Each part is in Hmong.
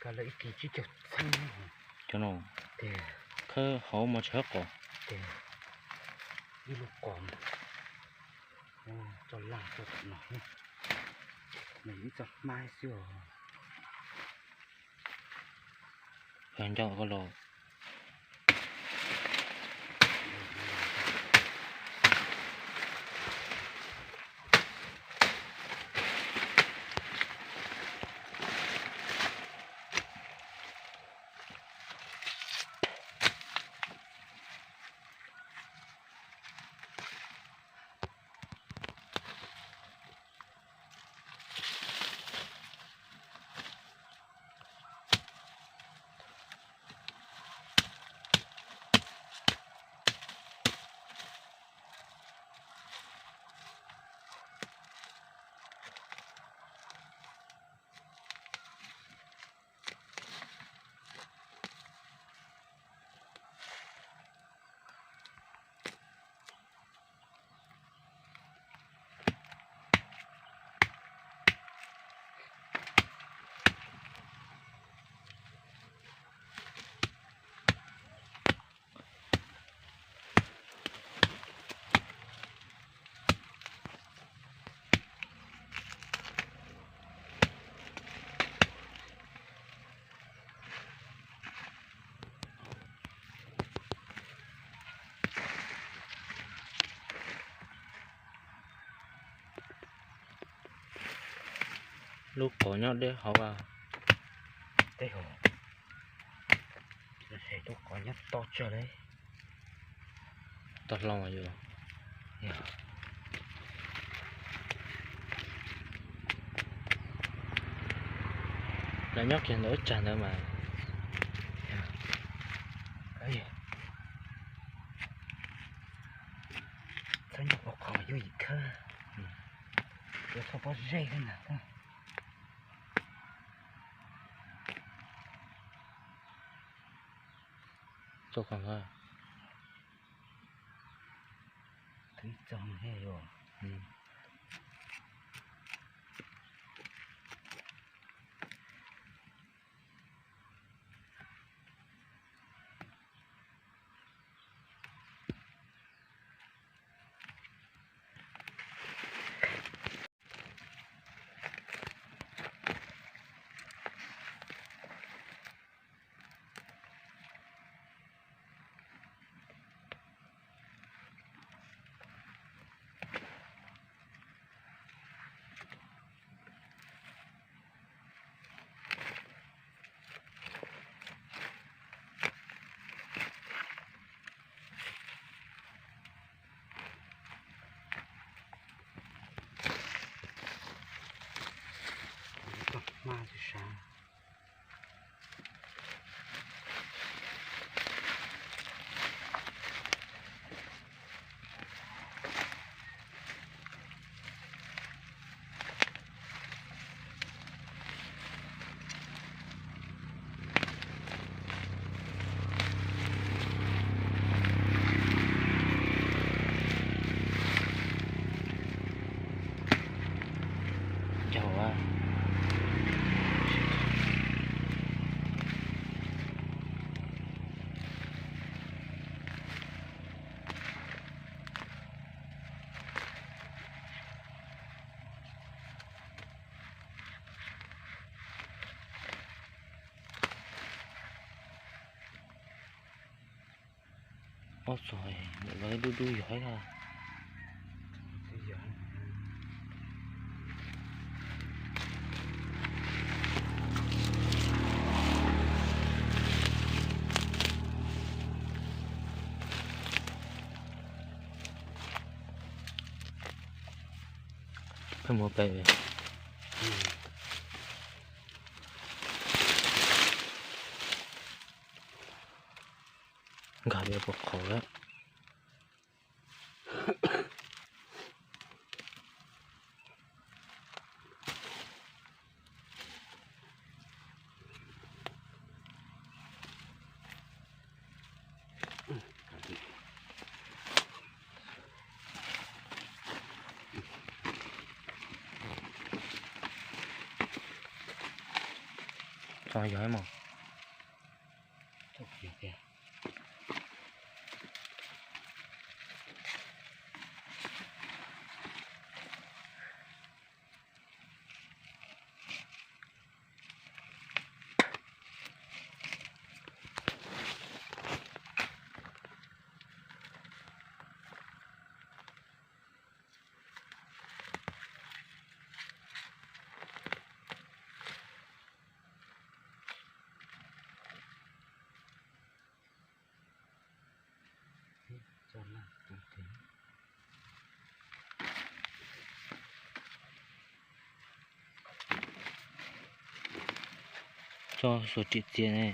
Ka lawv ib kis tsib caug txheeb. Cov no, tiag, khawb hauv mas tsis khawb qos. Tiag, ib lub qos, txoj laj txoj no, nws ib txoj hmab xwb os. Yog nco koj los. Lub qos nyob deb hauv a. Tej zaum lub qos nyob toj tsawg li. Toj hlau mas yus, lawv nyob kiag ntawm lub tsag ntawd mas. Txhob nyob ua qhov yus yim khawb, yuav txhob pob zeb xwb ntag. Txog qhov no, twb txog thiab yus. Toj hmab tsis sav. Ncaug a. Ob txog, los dub dub yog ib. Pheej mus pem. Nkag pem puag qhaum lawm. Tso yog ib mos. Tso xuas riam txias ne.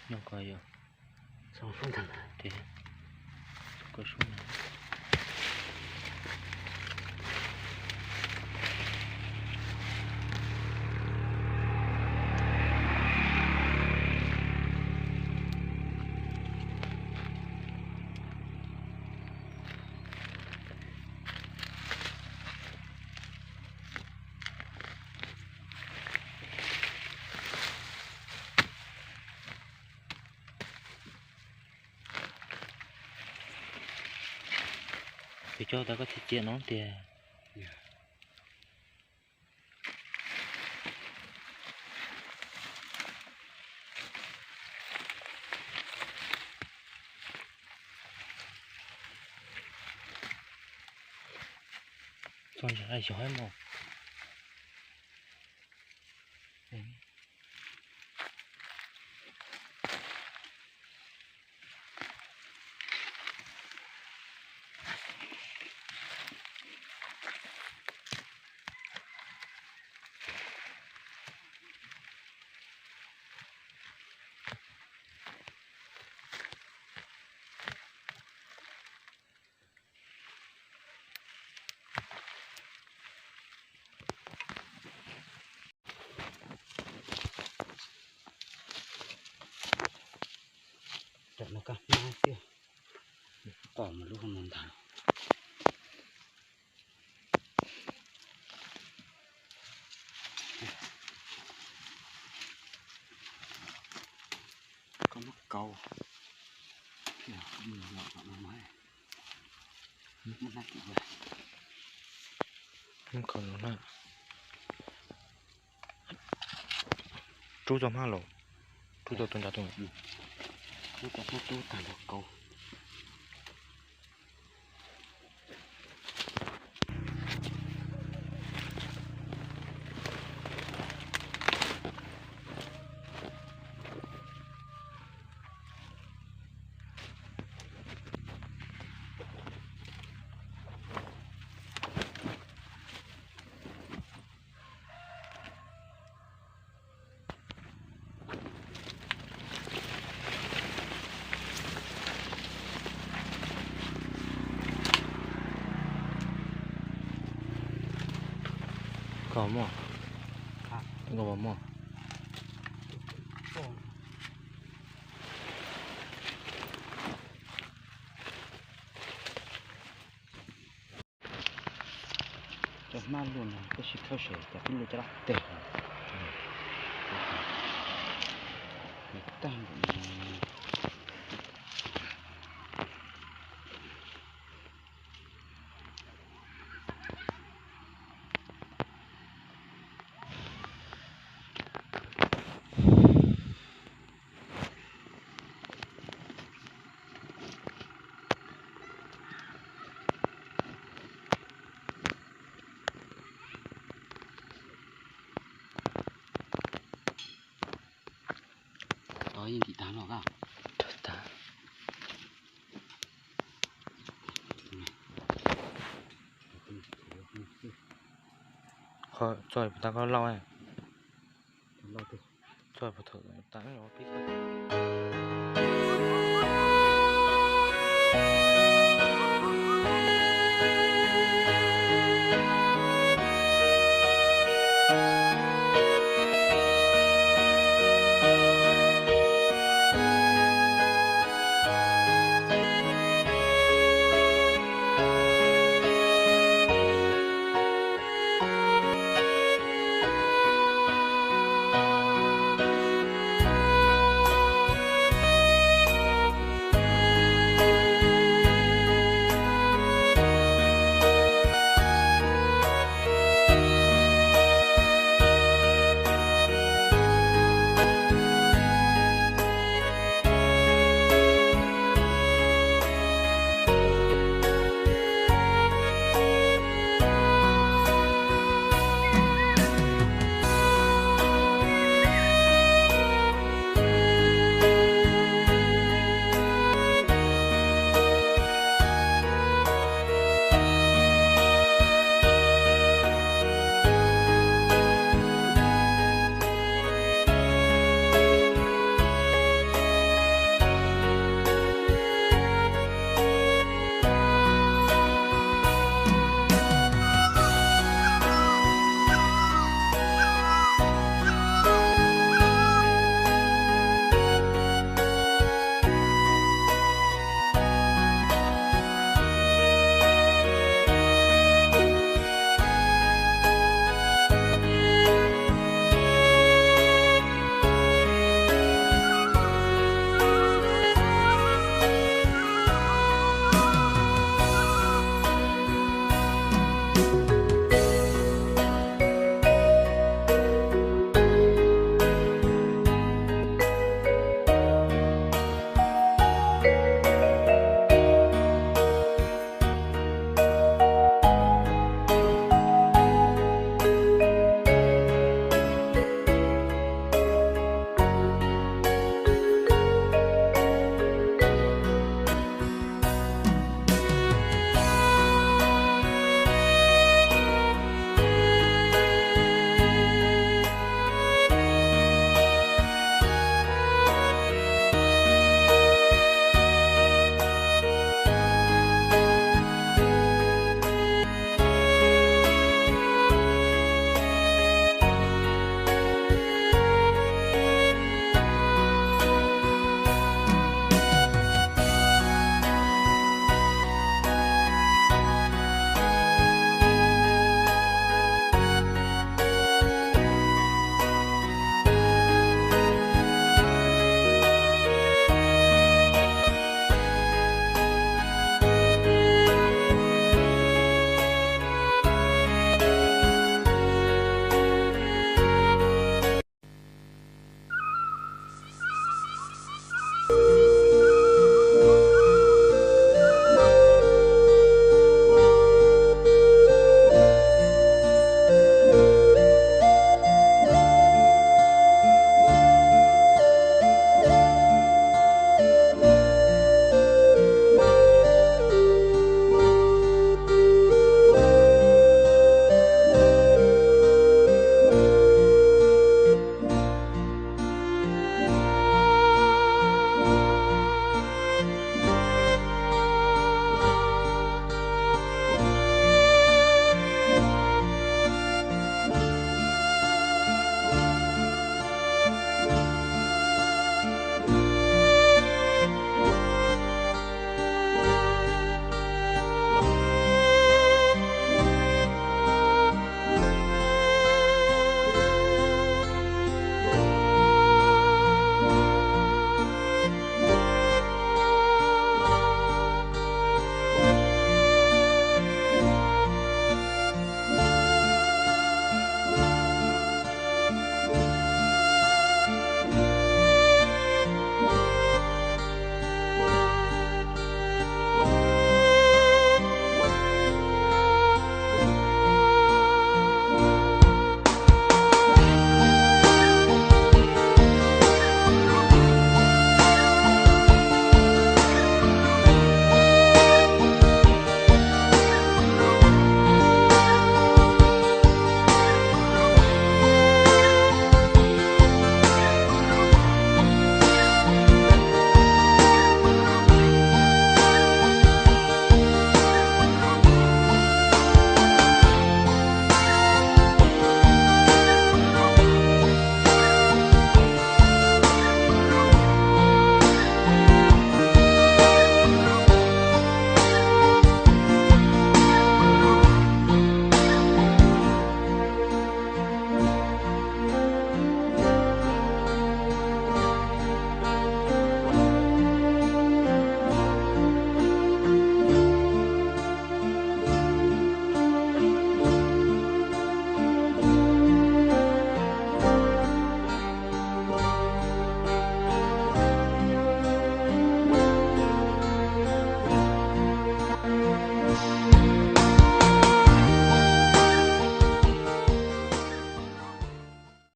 Nyob ko yog, ko sub. Peb coj tau koj txiv ciam no tiag. Txog ntawm no yog ib mos. Tam no kab hmab tiag, tom mus lub hauv no ntag. Koj muab kauv, muab kauv na. Rub tau hmab los, rub tau tus nrad tus. Rub tau hmab rub tag nrho kauv. Koj muaj, koj muaj. Maj luaj no peb sib khawb sawv cas peb luaj caj dab teg. Tag npaum no. Tod yeej ntim tag los koj. Qhov txoj puas tau koj lauj? Txoj puas thaum tas peb